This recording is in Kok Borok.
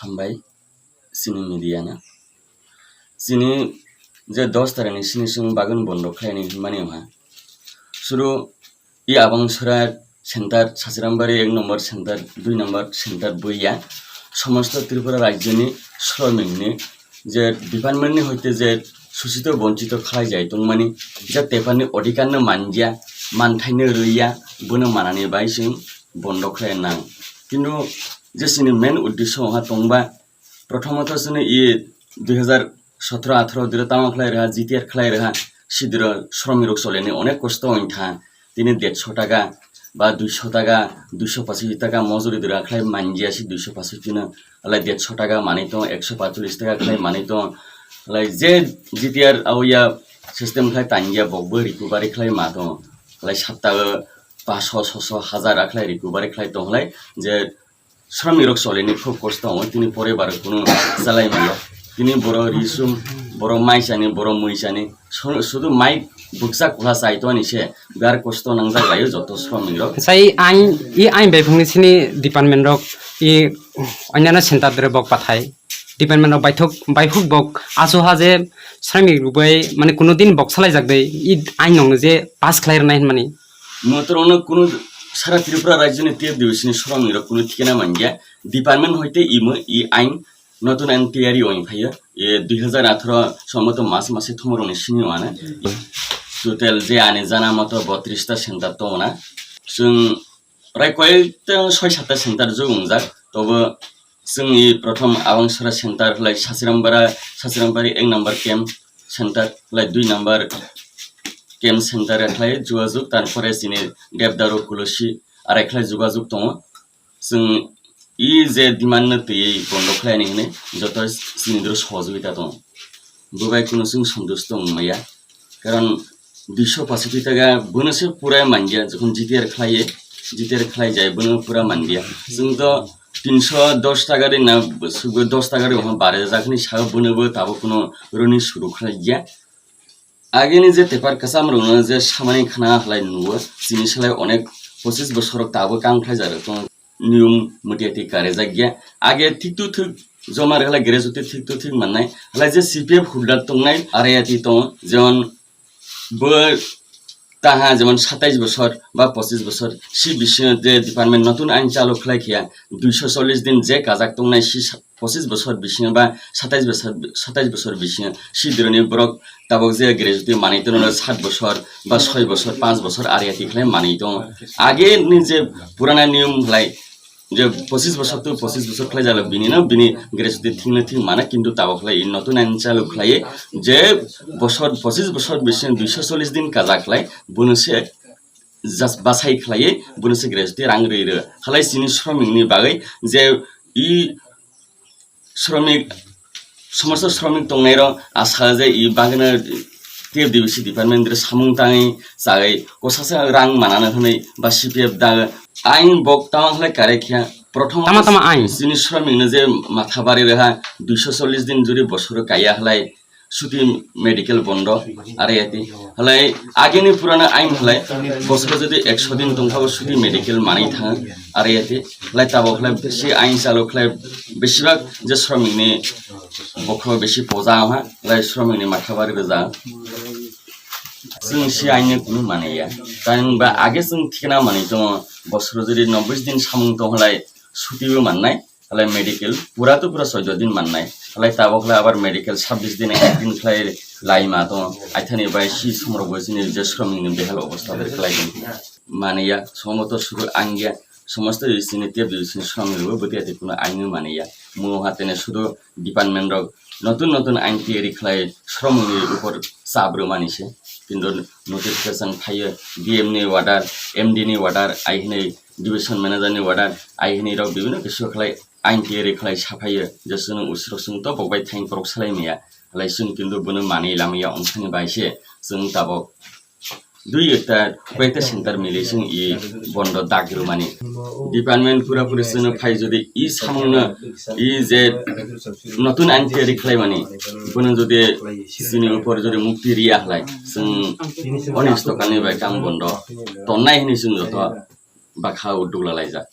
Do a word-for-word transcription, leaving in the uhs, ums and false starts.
Hambai, chini media no. Chini je dos tarikni sini chwng bagwino bondo khlaini hinmani wngkha. Suru i Abangsora center, Sachirambari ek number center, dui number center buiya, somosto Tripura rajyoni shromikni je departmentni hoite je suchito bonchito khlai jai tongmani, je teparni odhikarno manjya, manthaino rwya, bono manani bai chwng bondo khlai nang. Kintu je chini main uddesho wngkha tongba, prothomotho chwngno i dui hazar sotro atharo diro tamo khlai rwha, G T R khlai rwha, sidiro sromirok choleni onek kosto wngkha. Tini derso taka ba duiso taka, duiso pasoshi taka mojori dura khlai manjya si duiso pasoshi no, alai derso taka manwi tongo, ekso pacholis taka khlai manwi tongo. Alai je G T R auya system khlai tangya bokbo recovery khlai ma tongo. Alai saptago paso, soso, hazar a khlai recovery khlai tong khlai je sromirok choleni khub kosto tongo, tini pore baro kunu chalai maya. Tini boro risum, boro mai chani, boro mui chani, su-, sudu mai bukcha kula chai toni se, biar kosto nangjak laio joto sromirok. Sai ain, i ain bephungni sini department rok, i onyana center dere bok pathai. Department rok baithok, baihuk bok aso ha je srami rubai, mane kuno din bok salai jak dei, i ain nong je pass khlai rwnai hinmani. Motorno kunu sara Tripura rajyoni T F D C ni sromirok kunu thikena manya. Department hoite imo i ain notun ain tiyari oi phaio. E dui hazar atharo somoto mas mase thomoroni sini wana. Total je ani jana moto botris ta center tongna. Chwng prai koyekta soi satta center jwk wngjak. Tobo chwngni prothom Abangsora center khlai Sachirambara, Sachirambari ek number camp center khlai dui number camp center khlai jugajug, tarpore chini Debdaru Kulosi arai khlai jugajug tongo. Chwng i je demand no twiwi bondo khlaini hinwi joto chini doro sohojogita tongo. Bo bai kunu chwng santusto wng maya. Karon duiso pasoshi taka bono se pura manya, jokhon G T R khlaiye, G T R khlai jai bono pura manya. Chwng to tinso dos taka de na, sugo dos taka de wngkha bare jak ni sago bono bo tabuk kuno roni suru khlai ya. Agini je tepar kwcham rokno je samani khna halai nugo, chini salai onek pochis bosor rok tabuk kang khlai jak rok tongo. Niyom motiyati kare jak ya. Age thik tu thik joma rwkhalai grejoti thik tu thik mannai. Halai je C P F holder tongnai arayati tongo. Jemon bo taha jemon satais bosor ba pochis bosor si bisingo je department notun ain chalu khlai khiya duiso chollis din je kajak tongnai si sa-, pochis bosor bisingo ba satais bosor, satais bosor bisingo si dironi borok tabok je grejoti manwi tono sat bosor ba soi bosor, panch bosor arayati khlai manwi tongo. Age ni je purana niyom halai je pochis bosor tu pochis bosor khlai jalo bini no, bini grejoti thing no thing mana, kintu tabok khlai i notun ain chalu khlai je bosor pochis bosor bisingo duiso chollis din kajak khlai bono se jas-, bachai khlai bono se grejoti rang rwi rw. Halai chini sromik ni bagwi je i sromik, somosto sromik tongnai rok asa je i bagwino T F D C department rok samung tangwi chagwi kwsasa rang manana hwnwi ba C P F dagwi ain bok tama khlai kare khiya. Prothom tama tama ain. Chini sromik no je matha bari reha duiso chollis din juri bosoro kaya halai suti medical bondo arayati. Halai agini purana ain halai bosoro jodi ekso din tongkhabo suti medical manwi thang arayati. Halai tabok halai bisi ain chalo khlai besibak je sromik ni bokhro bisi poja ha, halai sromik ni matha bari rwja. Chwng si ain ni kunu manwi ya. Tang ba age chwng thikna manwi tongo bosoro jodi nobbois din samung tong halai suti bo mannai. Halai medical pura to pura soido din mannai. Halai tabok halai abar medical sabbish din, ek din khlai lai ma tongo. Aithani bai si somrok bo chini je sromik ni behal obostha ber khlai din. Maniya, somoto suru angya, somosto chini T F D C ni sromik rok bo bwtwi ati kuno ain maniya. Mo hatene sudu department rok notun notun ain tiyari khlai sromik ni upor chap rwmani se. Kintu notification phaiyo, D M ni order, M D ni order, ai hinwi division manager ni order, ai hinwi rok bibino kisu khlai ain tiyari khlai saphaiyo, je chwng usirok chwng to bokbai thain korok salai maya, halai chwng kintu bono manwi lamaya wngthani bai se chwng tabok dui ekta, koi ekta center mili chwng i bondo dagi rwmani. Department pura puri chwngno phai jodi i samungno i je notun ain tiyari khlaimani, bono jodi chini upor jodi mukti riya halai chwng oni stokalni bai kang bondo tonnai hinwi chwng joto bakha o dugla laijak.